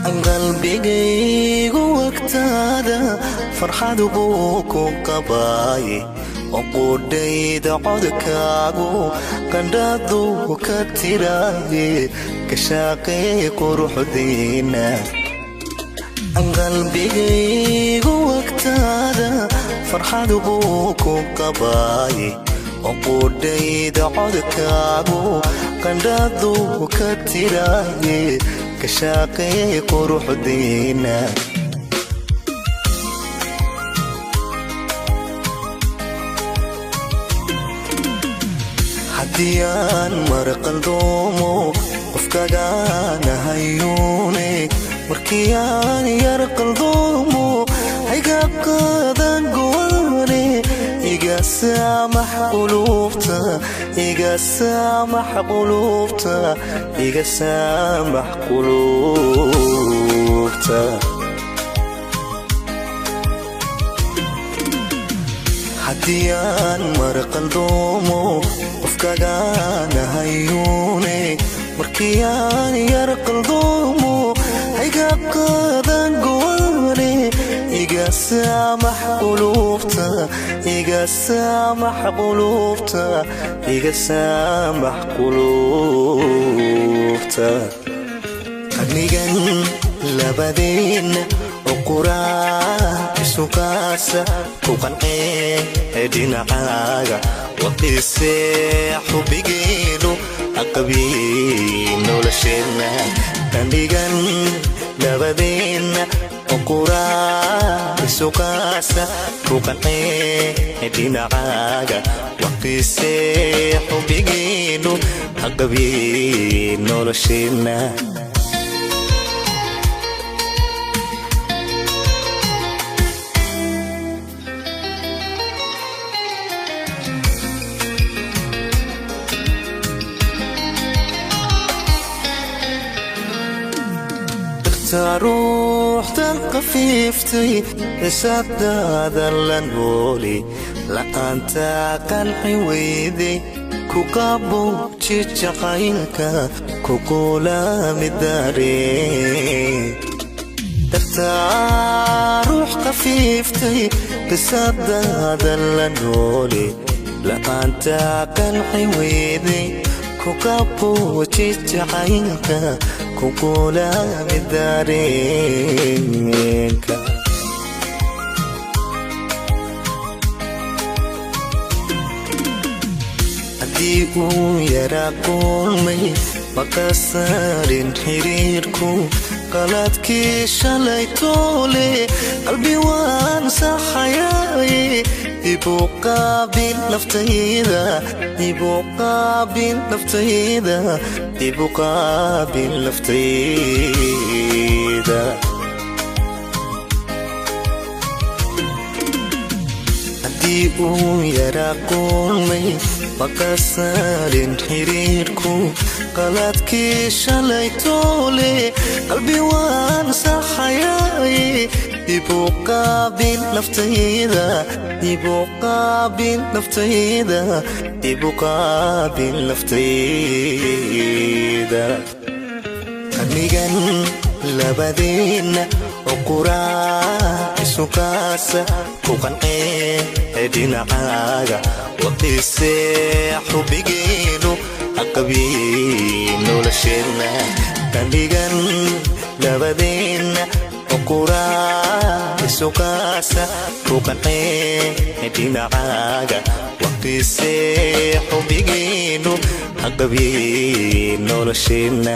Qalbigaygu wagtaada farxad buu ku qabaaye, oqudhayda codkaagu qandhaduu ka tiraaye, kashaaqee quruxdiina. Qalbigaygu wagtaada farxad buu ku qabaaye, oqudhayda codkaagu qandhaduu ka tiraaye, kashaaqee quruxdiina. Haddii aan marqaldoomo qofkagaanahayuune, markii aan yar qaldoomo hayga qaadan go'aane, iga saamax quluubta, iga saamax quluubta, iga saamax quluubta. Haddii aan marqaldoomo qofkagaanahayuune, markii aan yar qaldoomo hayga qaadan go'aane, iga saamax quluubta, iga saamax quluubta, iga saamax quluubta. Qarnigan labadeenna oo quraa isu qaasa, ku qancee dhinacaaga, waqiisee xubbigeenu aqabii nolosheenna. Qandhigan labadeenna oo quraa isu qaasa, ku qancee dhinacaaga, waqiisee xubbigeenu aqabii nolosheenna. Ruuxdan khafiiftay xisaabtaada la nooli, la'aanta qanci weyday, ku qabuuji jacaylka, ku qulaami dareen. Dartaa ruux khafiiftay qisaadaada la nooli, la'aanta qanci weyday, ku qabuuji jacaylka, ku qulaami dareenka. Haddii uu yaraa kulmay maqasaarin xiriirku, qaladkii shalay toole qalbi waan saxayaaye, ibu qaabil naftayda, ibu qaabil naftayda, ibu qaabil naftayda. Haddii uu yaraa kulmay maqasaarin xiriirku, qaladkii shalay toole qalbi waan saxayaaye, ibu qaabil naftayda, ibu qaabil naftayda, ibu qaabil naftayda. Qarnigan labadeenna oo quraa isu qaasa, ku qancee dhinacaaga, waqiisee xubbigeenu aqabii nolosheenna. Qandhigan labadeenna oo quraa isu qaasa, ku qancee dhinacaaga, waqiisee xubbigeenu aqabii nolosheenna.